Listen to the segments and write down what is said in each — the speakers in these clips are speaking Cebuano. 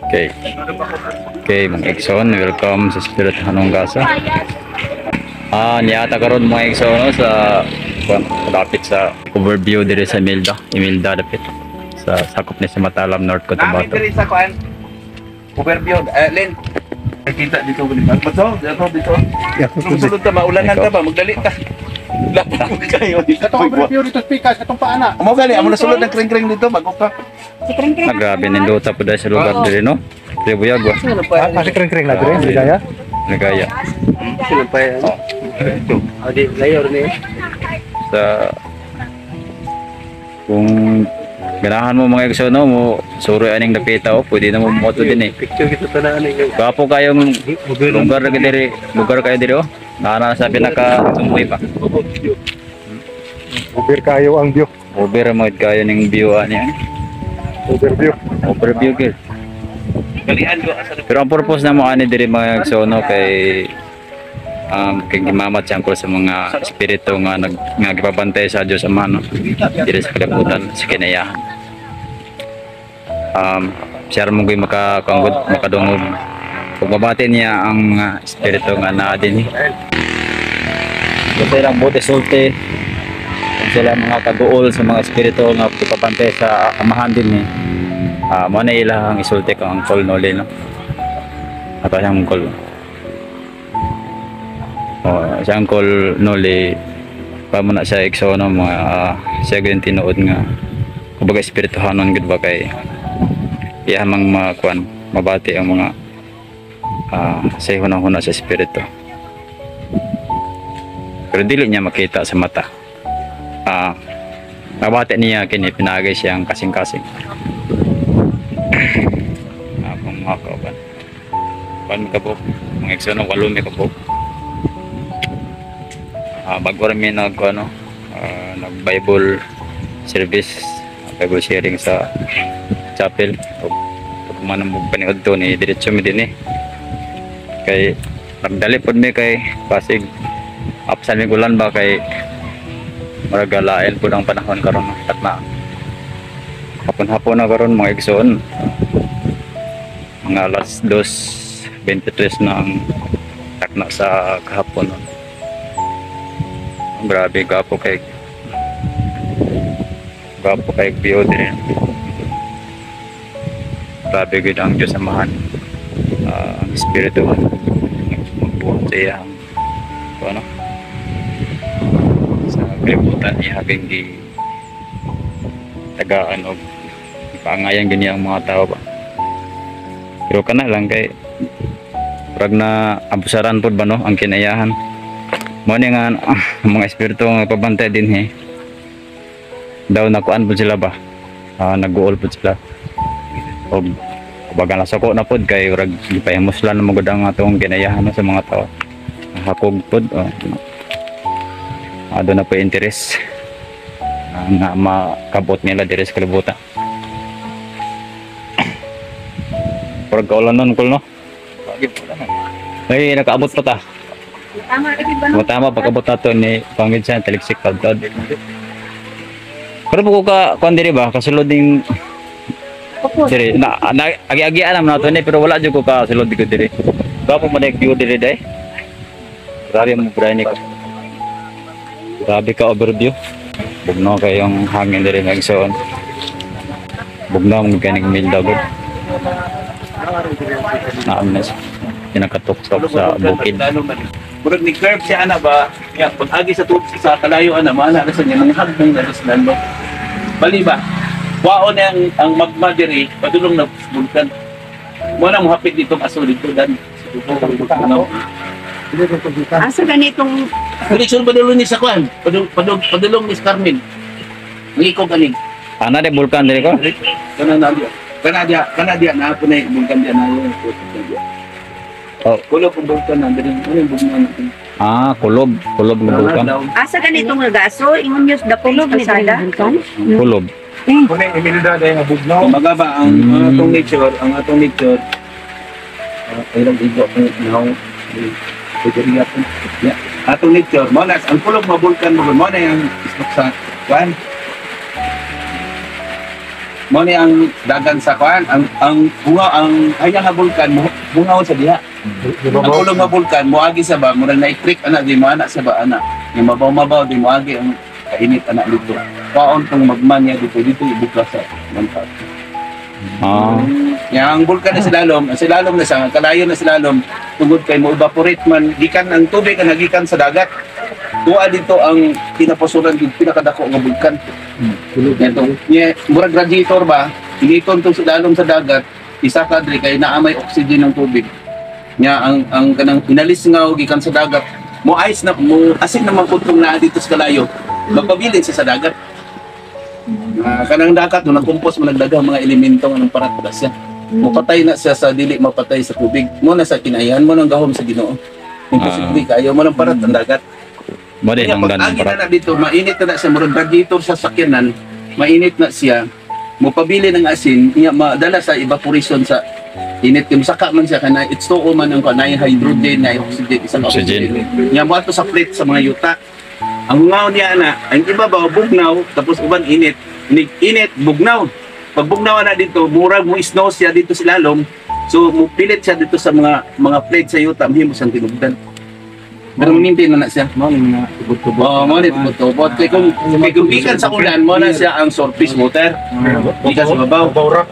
Okay. Okay, mga igsoon, welcome sa Spirit Hanong Gasa. Niata karon, mga igsoon, no, sa kuan, lapit sa overview diri sa Imelda, Imelda dapit sa sakop ni sa Matalam, North Namin Cotabato. Diri sa kuan. Overview. Eh, Len. Kita dito ba? Bato, dito dito. Kung sulod ta, maulanan ta ba, magdali ta. Lapit mo kayo. Katong overview dito, speakers, katong paana. Amo gali, amo na sulod ng kring-kring dito bago pa. Si Kring Kring. Ah, grabe nindota po dahil sa lugar diri, no. Diri buyag ba? Ah, si Kring Kring na dire, Ligaya. Nagaya. Sila pa yan. Oh, di layor ni. Sa kung ganahan mo, mga igsoon, no, mo suroy aning dapita, oh, pwede na mo moto din eh. Picture kita tanan ni. Gwapo kayong lugar na diri, lugar kayo diri oh. Naana sa pinaka sumboy pa. Over kayo ang view. Over mo kayo ning view ani. Overview. Overview gyud. Galian ko asa. Pero ang purpose na mo ani diri, mga igsoon, no, kay kay gimamat siya angkol sa mga espiritu nga nag nga gipabantay sa Dios Ama, no, diri sa kalibutan sa kinayahan. Siya ra mo gyud makakanggod, makadungog ug mabati niya ang mga espiritu nga naa dinhi. Buti lang buti sulti kung sila mga kaguol sa mga espiritu nga ipabantay sa amahan din eh. Mo na ilang isulti kang Uncle Noli, no? Ato siyang Uncle. Oh, si Uncle Noli pa mo na siya igsoon, no, mga siya gyud tinuod nga kumbaga espirituhanon gud ba, kay iya mang mga kuan, mabati ang mga sa hunang-huna sa espiritu. Pero dili niya makita sa mata. Nabati niya kini pinagay siyang kasing-kasing. Kung mga kauban. Kuan mi kabuk, mga igsoon, walo mi kabuk. Bago ra mi nag ano, nag Bible service, Bible sharing sa chapel. Ug pag man mo paniud to ni diretso mi dinhi. Kay nagdali pod mi kay pasig apsan mi ulan ba, kay murag lain pod ang panahon karon at na hapon-hapon na karon, mga igsoon. Mga alas 2:23 na ang takna sa kahapon. Grabe, gwapo kay view din. Grabe gid ang Diyos Amahan. Ang Espiritu magbuhat sa iyang ano sa kalibutan niya haging gi tagaan og paangayan gini ang mga tao ba. Pero kana lang kay murag na abusaran pod ba, no, ang kinayahan. Mo ni nga ang mga espiritu nga pabantay dinhi daw nakuan pod sila ba, nag-uol pod sila og kumbaga nasuko na pod kay murag gipahimuslan na magud ang atong kinayahan, no, sa mga tao. Hakog pod, oh. Doon na po interest nga makabot nila diri sa kalibutan. Murag kaulan nun kul, no? Ay, nakaabot pa ta. Tama lagi ba, no? Mo tama pag-abot nato ni pangid sa taliksik tadtad. Pero ko ka kuan diri ba kasulod ning diri na agi-agi alam nato ni, pero wala jud ko kasulod ko diri. Gwapo man view diri day. Grabe mo brani ko. Grabe ka overview. Bugnaw kayong hangin diri, mga igsoon. Bugnaw mo ganing Milda gud. Naam na pinakatuktok sa bukid. Murag ni curve siya ana ba? Ya, pag agi sa tubig sa kalayo ana, maana na sa niya mga hagmay na ruslan mo. Bali ba? Waon na ang magma diri padulong na bulkan. Mo na mohapit ditong aso dito dan. Asa ganitong Connection padulong ni sa kwan, padulong padulong, padulong ni Carmen. Ngiko ganing. Ana de bulkan diri ko. Kana na diya. Kana diya, kana diya na po na bulkan diya na yun. Oh. Kulob ang bulkan na diri. Ano yung bulkan natin? Ah, kulob, kulob nga bulkan. Asa ganitong nagaso ingon niyo sa dapong kalsada? Kulob. Kuni Imelda dahil nga bugnaw. Kumbaga ba ang atong nature ay lang igo ang naw pwede po. Yeah. Atong nature mo na ang kulog nga bulkan mo na yung isok sa kwan. Mo ni ang dagan sa kuan, ang bunga ang hayang nga bulkan mo bungaw sa diha. Ang ulong nga bulkan moagi sa ba, murag na-creek ana di mo ana sa ba ana. Yung mabaw-mabaw di moagi ang kainit ana dito. Paon tong magma niya dito dito ibuka sa banta. Ah. Ya, ang bulkan na silalom, ang silalom na siya, ang kalayo na silalom, tungod kay mo evaporate man gikan ang tubig ang nagikan sa dagat. Tuwa dito ang kinapusuran gid pinakadako nga bulkan. Ito, niya murag radiator ba, initon tong silalom sa dagat, isa ka diri kay naa may oxygen ng tubig. Nya ang kanang inalis nga og gikan sa dagat, mo ice na mo asin naman pud tong naa dito sa kalayo. Magpabilin siya sa dagat. Kanang dagat no nagkumpos mo nagdagang mga elemento nga nang parat ba siya. Mupatay na siya sa dili mapatay sa tubig. Mo na sa kinayan mo nang gahom sa Ginoo. Imposible kayo mo nang parat ang dagat. Mo din Kaya ang pag danan agi para. na na dito, mainit na na siya, murag radiator sa sakyanan, mainit na siya, mupabili ng asin, niya madala sa evaporation sa init. Kaya saka man siya kana H2O man ang kanay hydrogen na oxygen, isang Oxygen. oxygen. Niya mo ato sa plate sa mga yuta. Ang hungaw niya na, ang ibabaw bugnaw, tapos uban init. Init, bugnaw. Pag bugnaw na dito, murag mo snow siya dito sa lalom. So mupilit siya dito sa mga plate sa yuta, mahimo siyang tinugdan. Pero mamintin na na siya. Mo ni mga tubod-tubod. Oo, mo ni tubod-tubod. Kay kung gikan sa ulan, mo na siya ang surface water. Gikan sa babaw. Bawra.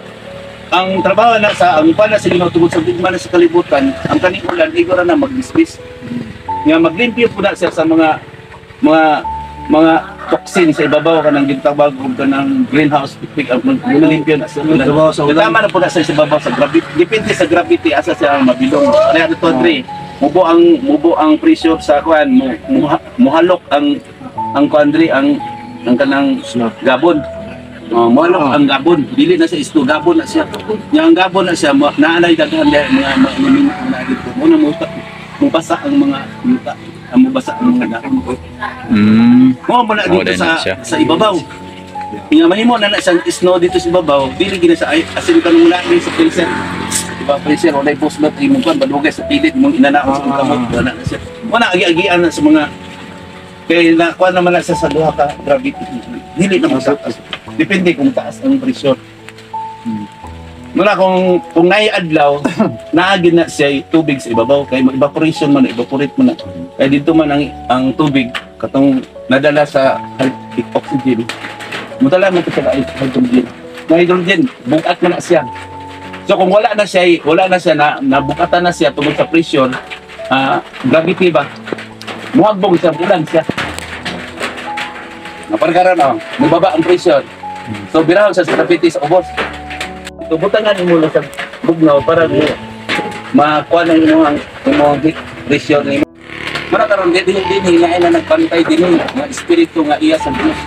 Ang trabaho na sa ang pala sa Ginoo tungod sa gugma na sa kalibutan, ang kaning ulan igora na magdismiss. Nga maglimpyo po na siya sa mga toxin sa ibabaw kanang gintawag og kanang greenhouse effect, ang maglimpyo na sa ulan. Trabaho sa ulan. Tama na po na sa ibabaw sa gravity. Depende sa gravity asa siya ang mabilong. Kaya ito Andre, mubo ang pressure sa kuan, muhalok ang kuan dre ang kanang gabon. Oh, muhalok ang gabon. Dili na sa isto gabon na siya. Nya ang gabon na siya naanay daghan dahil mga elemento na dito. Muna mo mubasa ang mga yuta, ang mubasa ang mga dahon. Mo na Oo, dito dahil sa na siya. sa ibabaw. Nga mahimo na na siyang snow dito sa ibabaw, dili gina sa asin kanong wala ni sa freezer. Diba freezer walay busnot imong kuan balugay sa pilit imong inanaon sa imong kamot wala na siya. Wala agi-agian na sa mga kay na kuan naman na siya sa duha ka gravity. Dili na taas. Depende kung taas ang pressure. Muna kung naay adlaw, naagi na siya tubig sa ibabaw kay evaporation man, evaporate man na. Kay dito man ang tubig katong nadala sa oxygen. Mudala man to sa hydrogen. Na hydrogen, bukat man na siya. So kung wala na siya na nabukatan na siya tungod sa pressure, gravity ba? Muhagbong siya, bulan siya. Napargaran oh, mubaba ang pressure. So birahon sa gravity sa ubos. Ito butangan mo lang sa bugnaw para mo makuha ng imong heat pressure nimo. Mara karon di din din na na nagbantay din nga espiritu nga iya sa Dios.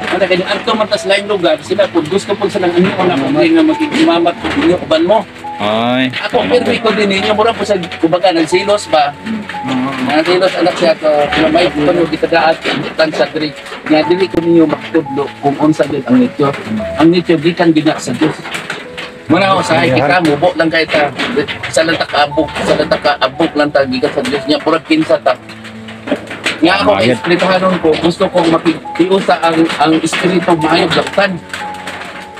Ana kay adto man tas laing lugar sila pud gusto pud silang inyo na pud nga maging pud ninyo uban mo. Ay. Ako pirmi ko din ninyo mura po sa kumbaga nagsilos ba. Nagsilos anak siya ko nga may kuno gitadaat tan sa diri nga dili ko ninyo makatudlo kung unsa gyud ang nature. Ang nature gikan gyud na sa Dios. Muna ako sa kita mubo lang kay ta sa lang ta kaabok sa lang ta kaabok lang ta gikan sa Dios niya purag kinsa ta. Nga ako kay espirituhanon ko gusto kong makiusa ang espiritu maayong daktan.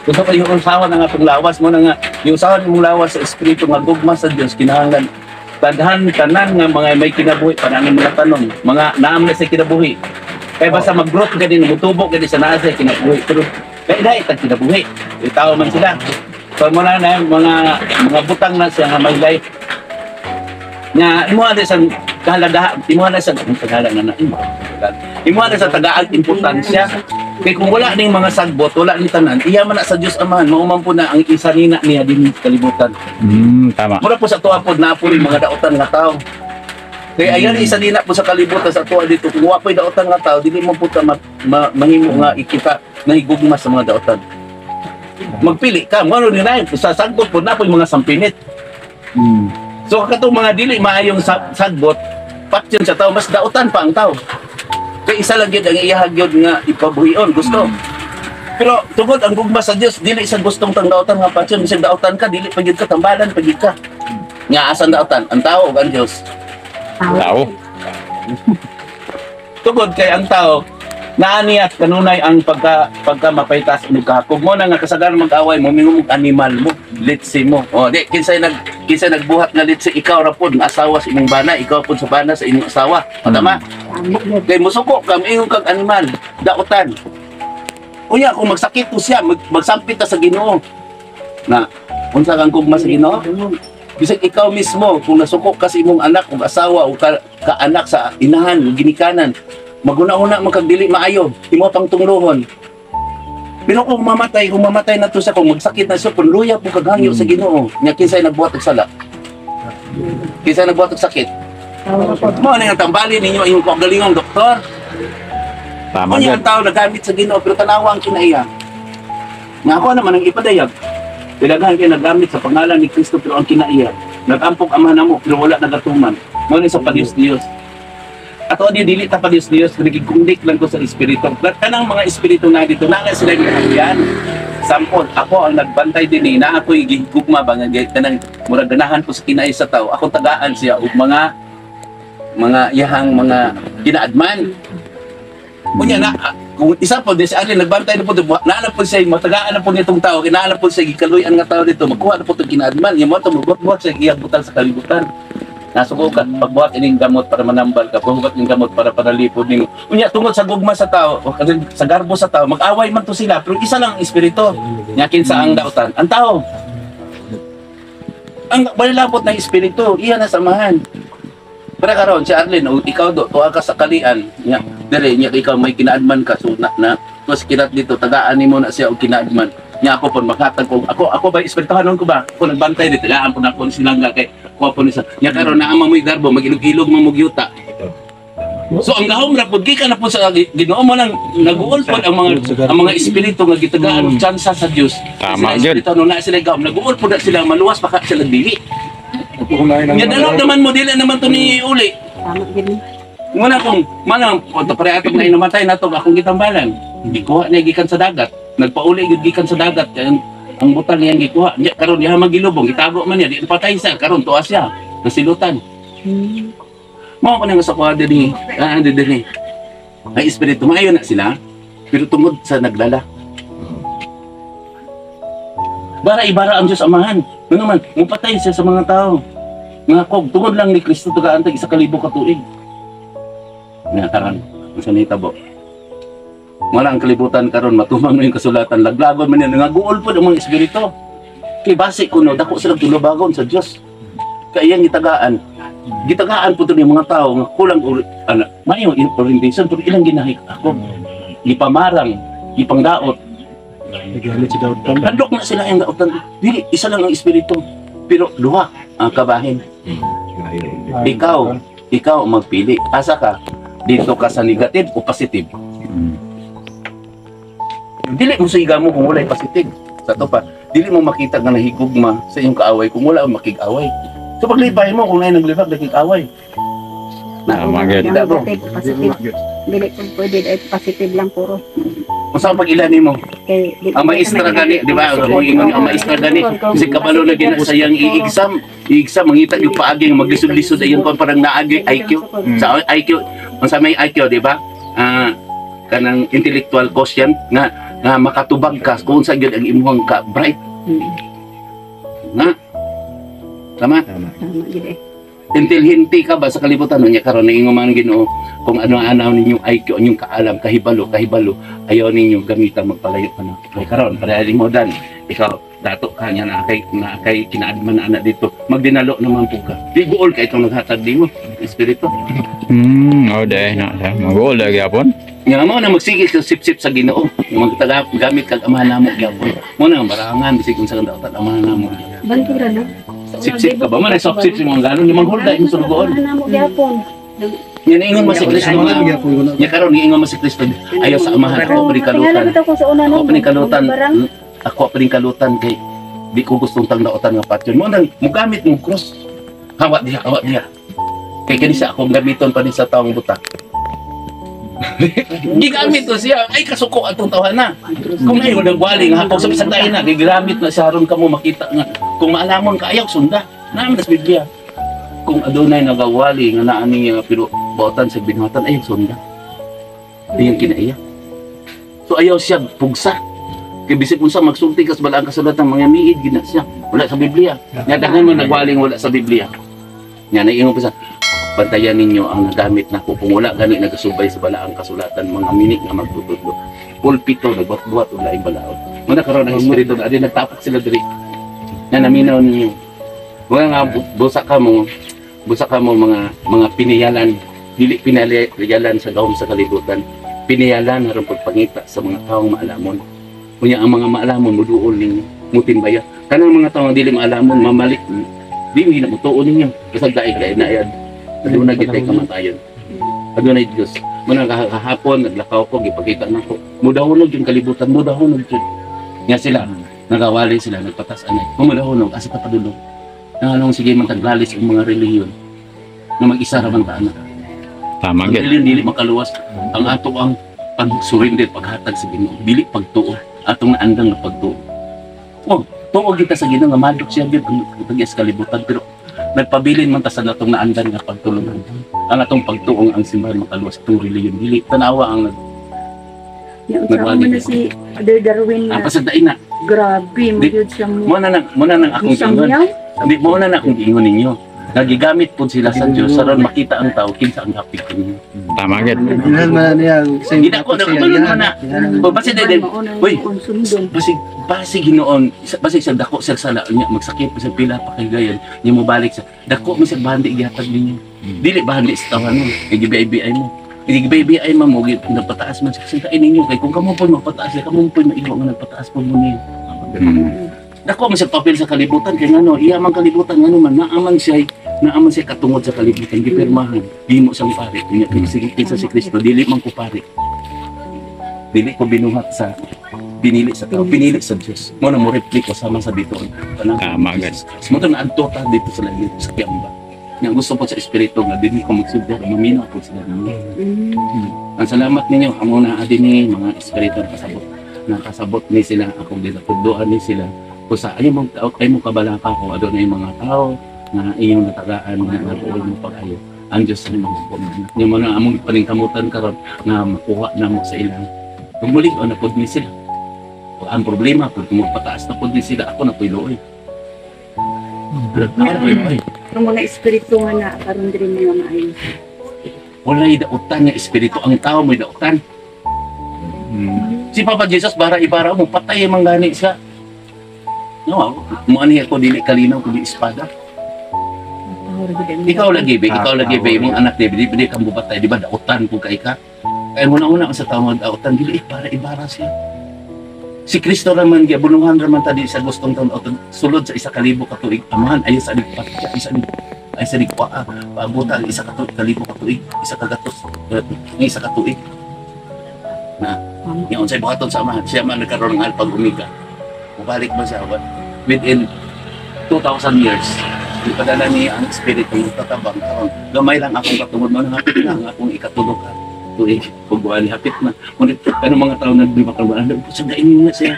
Gusto ko yung usawan ang atong lawas mo na nga yung usawan imong lawas sa espiritu nga gugma sa Dios kinahanglan tadhan tanan nga mga may kinabuhi panangin mga tanong mga naam na sa kinabuhi kay basta mag-growth ka din mutubo ka din sa naa sa kinabuhi pero kay dai tag kinabuhi tao man sila. So mo na na mga butang na siya nga may life nga imo na sa kahalagahan imo na sa kahala na na imo na sa tagaag importansya kay kung wala ning mga sagbot wala ni tanan iya man na sa Dios Amahan mao man po na ang isa nina niya din sa kalibutan. Tama. Mura po sa tuwa po na po rin mga dautan nga tao. Kaya ayan isa nina po sa kalibutan sa tuwa dito kung wa po'y dautan nga tao dili mo po ta mahimo nga ikita nahigugma sa mga dautan. Magpili ka mo ano ni na sa sagbot po na po yung mga sampinit. So katong mga dili maayong sagbot patyon sa tao mas dautan pa ang tao. Kay isa lang gyud ang iyahag gyud nga ipabuhion gusto. Pero tungod ang gugma sa Dios dili sa gustong tang dautan nga patyon bisag dautan ka dili pa gyud ka tambalan pa gyud ka. Nga asan dautan ang tao ug ang Dios? Tao. Tungod kay ang tao Naa niya kanunay ang pagka pagka mapaytas og kahakog mo na nga kasagaran mag-away mo mingon mo animal mo, litsi mo. O di kinsay nagbuhat nga litsi, ikaw ra pod nga asawa sa imong bana, ikaw pod sa bana sa imong asawa. O tama? Tama yun. Kay musuko ka, ingon kag animal, dautan. Unya kung magsakit to siya, magsampit ta sa Ginoo. Na unsa kang gugma sa Ginoo? Bisag ikaw mismo kung nasuko ka sa imong anak o asawa o kaanak sa inahan o ginikanan, maguna-una man kag dili maayo, imo pang tunglohon. Pero kung mamatay na to siya, kung magsakit na siya, kung luya po kag hangyo sa Ginoo, nya kinsay nagbuhat og sala? Kinsay nagbuhat og sakit? Mao na yung tambali ninyo imong kaugalingong doktor. Tama Unya gyud. ang tao nagamit sa Ginoo pero tanawa ang kinaiya. Nga ako naman ang ipadayag. Daghan kay nagamit sa pangalan ni Kristo pero ang kinaiya. Nagampok ama namo pero wala nagatuman. Mao ni sa padiyos Dios. Ato di dili ta padiyos Dios, nagigkundik lang ko sa espiritu. But kanang mga espiritu na dito na sila gihagyan. Sample, ako ang nagbantay din eh, na ako'y gihigugma ba nga kanang murag ganahan ko sa kinaiya sa tao. Ako tagaan siya og mga iyahang mga kinaadman. Unya na, kung isa po, di si Arlene, nagbantay na po, naana po siya, matagaan na po nitong tao, kinaan na po siya, gikaluyan nga tao dito, magkuha na po itong kinaadman, yung mo ito, magbuhat siya, iyang butal sa kalibutan. Nasuko ka, pagbuhat ining gamot para manambal ka, pagbuhat ining gamot para panalipod nimo. Unya, tungod sa gugma sa tao, o sa garbo sa tao, mag-away man to sila, pero isa lang ang espiritu. Nya kinsa ang dautan? Ang tao. Ang malilabot ng espiritu, iya na samahan. Para karon si Arlene, o ikaw do, tuwa ka sa kalian, nya, dire nya ikaw may kinaadman ka, so na, na tuwas kinat dito, tagaan nimo na siya og kinaadman. Nya ako pon maghatag ko, ako ako ba espirituhanon ko ba? Ako nagbantay dito, tagaan po na ako silang kay kuha po ni sa. Nya karon naa mo garbo, magilog-ilog man mo gyuta. So ang gahom ra pud gikan na pud sa Ginoo mo nang naguol pod ang mga espiritu nga gitagaan og tsansa sa Dios. Tama, Sila gyud. espiritu no na sila gahom, naguol pud na sila maluwas pa ka sila dili. Unahin ang Nya dalaw naman mo dili naman to ni uli. Tama yun. Muna kung manang punta pare atong na namatay na to akong gitambalan. Gikuha niya gikan sa dagat. Nagpauli gyud gikan sa dagat kay ang butal niya gikuha. Nya karon diha magilubong gitago man niya di patay siya karon tuwa siya nasilutan. Mao pa nga sa kuha dinhi, dinhi. Ang espiritu maayo na sila pero tungod sa naglala. Bara ibara ang Diyos Amahan. Ano man, mupatay siya sa mga tao. Nga kog tungod lang ni Kristo tagaan tag 1,000 ka tuig. Nga karon, unsa ni tabo? Wala ang kalibutan karon matumang na yung kasulatan laglagon man yan nga guol pod ang mga espiritu. Kay base kuno dako sila tulubagon sa Dios. Kay iyang gitagaan. Gitagaan po to ni mga tao nga kulang ana mayo orientation pero ilang ginahik ako. Gipamarang, gipangdaot. Nagalit si Daud Tan. Hadlok na sila ang daotan. Dili isa lang ang espiritu. Pero duha ang kabahin. Ikaw, ikaw ang magpili. Asa ka? Dito ka sa negative o positive? Dili mo sa mo kung walay positive. Sa to pa, dili mo makita nga nahigugma sa iyong kaaway kung wala ang makig-away. So paglipay mo kung naay naglibag nakig-away. Tama gyud. Kita bro. Negative, positive. Dili kung pwede ay positive lang puro. Unsa ang pag-ila nimo? Kay di Ang maestra gani, di ba? Ang ingon ang maestra gani. Kasi kabalo na gina sa iyang i-exam, i-exam mangita yung paagi nga maglisod-lisod ayun kon parang naagi IQ. Sa IQ, unsa may IQ, di ba? Kanang intellectual quotient nga nga makatubag ka kung unsa gyud ang imong ka bright nga. Tama? Tama gyud eh. Intelihente ka ba sa kalibutan niya karon ingon man Ginoo kung ano anaw ninyong IQ, inyong kaalam, kahibalo, kahibalo, ayaw ninyo gamitan magpalayo pa na. Kay karon pareha mo dan, ikaw dato ka niya na kay kinaadman na anak dito, magdinalo naman po ka. Di guol ka itong naghatag di mo, espiritu. Oh day na. Maguol lagi gyapon. Nga mo na magsige sa sip-sip sa Ginoo, magtaga gamit kag amahan namo gyapon. Mo na barangan bisig unsa kang daotan amahan namo. Bantura na. Sip-sip ka ba man ay sip si mga galon ni manghulda imong sulugoon. Ano mo gyapon. Nya ingon man si Kristo nga. Nya karon niingon man si Kristo ayaw sa amahan ako pa rin kalutan. Tingala ko sa una Ako pa rin kalutan. Ako pa rin kalutan kay di ko gustong tangdaotan nga patyon. Mo nang mugamit mong cross. Hawat diha, hawat diha. Kay kani siya akong gamiton pa ni sa taong buta. Gigamit to siya. Ay kasuko atong tawhana. Kung ay walang wali nga hakog sa bisag tayo na gigamit na siya aron kamo makita nga kung maalamon ka ayaw sunda. Naman sa Biblia. Kung adunay nagawali nga naa niya pero bautan sa binuhatan ayaw sunda. Di yung kinaiya. So ayaw siya pugsa. Kay bisag unsa magsulti kas balaang kasulatan, mga miid gid na siya. Wala sa Biblia. Nya daghan mo nagwaling wala sa Biblia. Nya naingon pa sa bantayan ninyo ang nagamit nako kung wala gani nagasubay sa balaang kasulatan, mga minit nga magtutudlo. Pulpito nagbuhat-buhat og laing balaod. Muna karon ang espiritu na adi nagtapak sila diri. Nga naminaw ninyo. Mga nga busa ka mo mga piniyalan, dili piniyalan sa gawom sa kalibutan. Piniyalan aron pagpangita sa mga taong maalamon. Unya ang mga maalamon muduol ninyo, mutinbaya. Kanang mga taong dili maalamon mamalik, di mo na mutuo ninyo. Bisag daig lain na yan. Aduna gid tay kamatayon. Adunay Dios. Muna kahapon naglakaw ko, gipakita nako. Mudahunog yung kalibutan, mudahunog jud. Nga sila nagawali sila, nagpatas anay. Kung mudahunog asa ta padulong? Nanganong sige man taglalis ang mga relihiyon na mag-isa ra man ta ana. Tama Ang gid. relihiyon dili makaluwas. Ang ato ang pag-surrender, paghatag sa Ginoo, dili pagtuo. Atong naandang nga pagtuo. Oh, tuo kita sa Ginoo nga madok siya gyud ang tag sa kalibutan, pero nagpabilin man ta sa natong naandan nga pagtulungan. Ang atong pagtuong ang simbahan makaluwas, atong relihiyon dili. Tanawa ang Ya, unsa man na si Father Darwin ang na pasagdain na. Grabe mo gyud siya mo. Mo na nang akong Isang giingon. yaw. Di mo na na akong giingon ninyo. Nagigamit po sila sa Diyos aron makita ang tao kinsa ang hapig ninyo. Tama gid. Ginahan man na niya. Gina ko, nakabalo naman na. O, basta dahil- Uy. Sundon. Basig basig Ginoon, basig sa dako sa sala niya magsakit pa sa pila pa kay gayon, niya mobalik sa dako mo sa bahandi gihatag ninyo. Dili bahandi sa tawanon, kay gibi-bi mo. Gibi-bi man mo nagpataas man sa kasing ninyo kay kung kamo po magpataas, kamo po maigo nga nagpataas po mo niyo. Dako man sa papel sa kalibutan kay ngano iya man kalibutan, ngano man naaman siya katungod sa kalibutan, gipirmahan gimo siyang pare niya kay sige kinsa si Kristo. Dili man ko pare, dili ko binuhat sa pinili sa tao, pinili sa Dios. Mo na mo replik ko sama sa dito. Tama, guys. Mo to naadto ta dito sa langit sa Kiamba. Nga gusto po sa espiritu nga dinhi ko magsulti, maminaw po sila ninyo. Ang salamat ninyo, ang una din ni mga espiritu nakasabot ni sila akong ginatudloan ni sila. Kung sa ayaw mong tao, ay mo kabalaka ko, aduna yung mga tao na iyong natagaan nga nabuol mo pag-ayo. Ang Diyos ay maghukom. Yung mga among paningkamutan karon nga makuha na mo sa ilang. Kung muli, o napod ni sila. O, ang problema, kung magpataas na pod ni sila, ako na po'y luoy. Ako na po'y luoy. Ang mga espiritu nga na karon diri mga maayo. Walay dautan nga espiritu. Ang tao mo'y dautan. Si Papa Jesus, bara ibara mo, patay man gani siya. No, mo ani ako dili kalinaw kundi espada. Ikaw lagi be, imong anak di, di, di kang bubatay, di ba dautan po kay ka? Kaya muna una sa tao dautan dili eh, para ibara siya. Si Kristo raman giabulungan raman tadi sa gustong taon autan sulod sa 1,000 ka tuig. Amahan ayo sa ligpat isa ay sa ligwa paabutan isa ka tuig, kalibo ka tuig, isa ka gatos, isa ka tuig. Na, nga unsay buhaton sa amahan, siya man nagkaroon ng alpha omega. Mubalik man siya within 2,000 years. Ipadala niya ang espiritu ng tatabang karon. Gamay lang akong katungod mo, hapit na ang akong ikatulog ka tuig. Kung buwan hapit na. Ngunit ano mga tao naglima ka ba? Sa dain nga siya.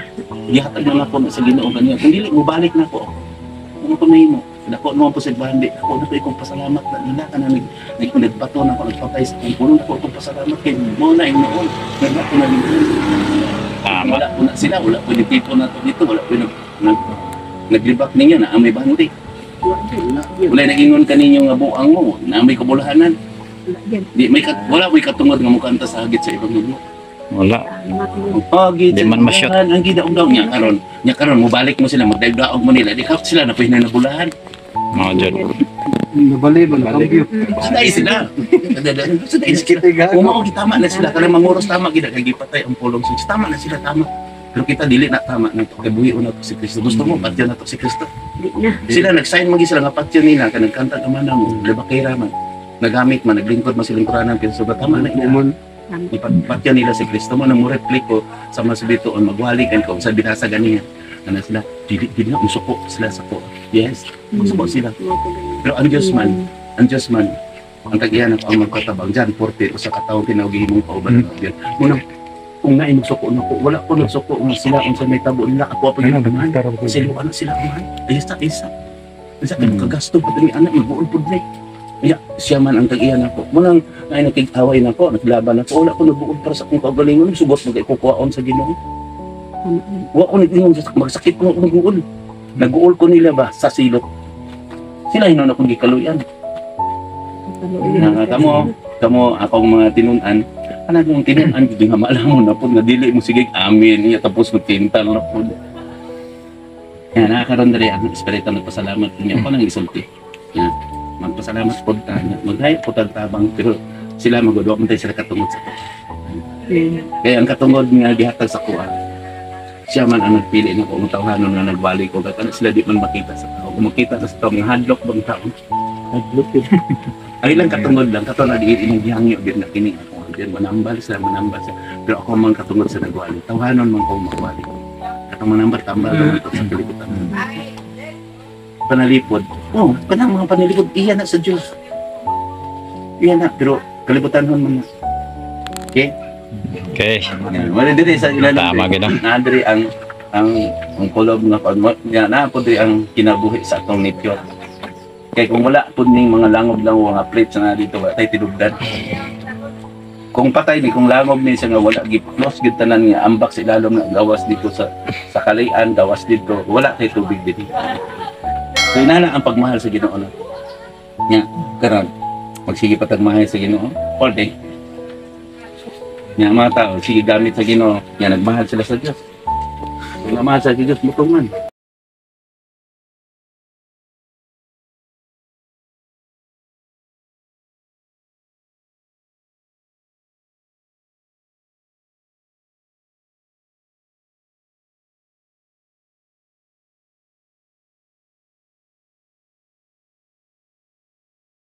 Gihatag na nako na sa Ginoo kaniya. Kung dili mobalik na ako. Ano ko nahimo? Dako naman po sa bandi. Ako na ko ikong pasalamat na nila ka na nagbato na ako, nagpatay sa akong puno. Ako akong pasalamat kay mo na yung noon. Nagbato na din. Tama. Wala po na sila, wala po yung tipo na to dito, wala po yung naglibak ninyo na amay bandi. Wala nagingon kaninyo nga buang mo, na may kabulahanan. Di may kat, wala may katungod nga mukanta sa hagit sa ibang ninyo. Wala. Hagit Di sa man ma-shoot. ibang ang gidaog-daog niya karon. Niya karon mobalik mo sila, magdaog-daog mo nila. Di ka sila na na nabulahan. Mga jud. Nabali ba? Nakambyo. Suday sila. Suday sila. Kung mao tama na sila kanang manguros, tama gid kay gipatay ang pulong sa Diyos. Tama na sila, tama. Pero kita dili na tama na to kay buhi na to si Kristo. Gusto mo patyon na to si Kristo. Di na. Sila nag-sign magi sila nga patyon nila kanang kanta naman na mo, lebakera man. Nagamit man, naglingkod man silang kuranan pero sobra tama na ina. Umon. Ipatyon nila si Kristo mo nang mo replik ko sa mas bituon magwali kan ko sa binasa ganiya. Ana sila dili dili na musuko sila sa ko. Yes, musuko sila. Pero ang Diyos man, ang tag-iya na ang magkatabang dyan, 40, usa ka tawo tinawag himong kauban ng Diyan. Muna, kung naay magsuko na ko, wala ko nagsuko nga sila unsa may tabo nila, ako pa gyud man. Sila ano sila man. Ay sa isa. Isa kay kagasto pa ni anak magbuol pud ni. Ya, siya man ang tag-iya nako. Munang ay nakig-away nako, naglaban nako. Wala ko nabuod para sa akong kaugalingon, sugot mo kay kukuhaon sa Ginoo. Wa ko nag-ingon sa magsakit ko akong guol. Naguol ko nila ba sa silot. Sila hinon akong gikaluyan. Na kamo, kamo akong mga tinun-an, kanang mong tinun-an gid nga maalam mo na pud nga dili mo sige amin niya tapos magtintal na pud. Ya, nakakaroon diri ang espiritu nagpasalamat niya ako nang isulti. Ya, magpasalamat pud ta niya. Maghay pud ang tabang pero sila magud wa man tayo sila katungod sa ko. Kaya ang katungod nga gihatag sa kuha. Siya man ang nagpili na kung tawhanon nga nagwali ko kaya sila di man makita sa tao. Kung makita na sa tao, mga hadlok bang tao? Hadlok yun. Ay lang katungod lang kato na di imong gihangyo gyud na kini ako. Diyan manambal sila, manambal sila. Pero ako man katungod sa nagwali. Tawhanon man ko magwali. Katong manambal tambal naman ko sa kalibutan. Panalipod. Oh, kanang mga panalipod iya na sa Dios. Iya na pero kalibutan man na. Okay? Okay. Yan. Wala diri sa ilan. Tama gid ah. Na diri ang kulob nga kon mo ya na po diri ang kinabuhi sa atong nature. Kay kung wala pud ning mga langob-langob nga plates na dito wala tay tinubdan. Kung patay ni kung langob ni siya nga wala gi close gyud tanan nga ambak sa ilalom nga gawas dito sa kalayan, gawas dito, wala tay tubig dito. So inana ang pagmahal sa Ginoo na. Nya karon magsige pa tag mahal sa Ginoo all day. Nya mga tao sige gamit sa Ginoo, nya nagmahal sila sa Dios. Kung namahal sa Dios mutungan.